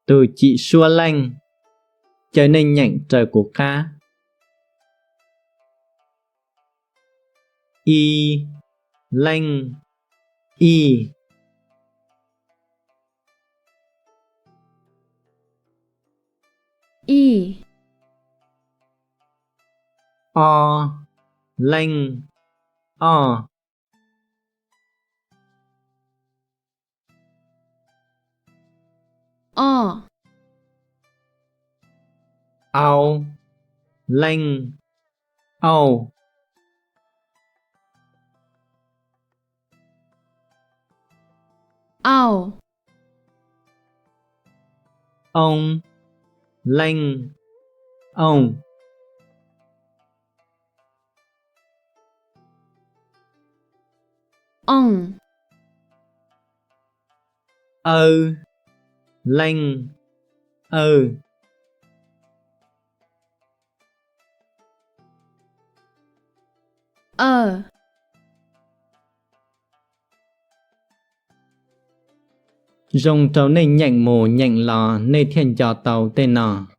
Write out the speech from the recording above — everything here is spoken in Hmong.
Tug cim suab leej. Caw nej nyeem raws kuv qab. I, leej, ij. I, o, leej, oj. O, au, leej, auj. Au, oo, leej, ooj. Ooj, aw, leej, awj. Aw, zoo rau nej nyeem mus nyeem los nej thiaj nco tau tej no.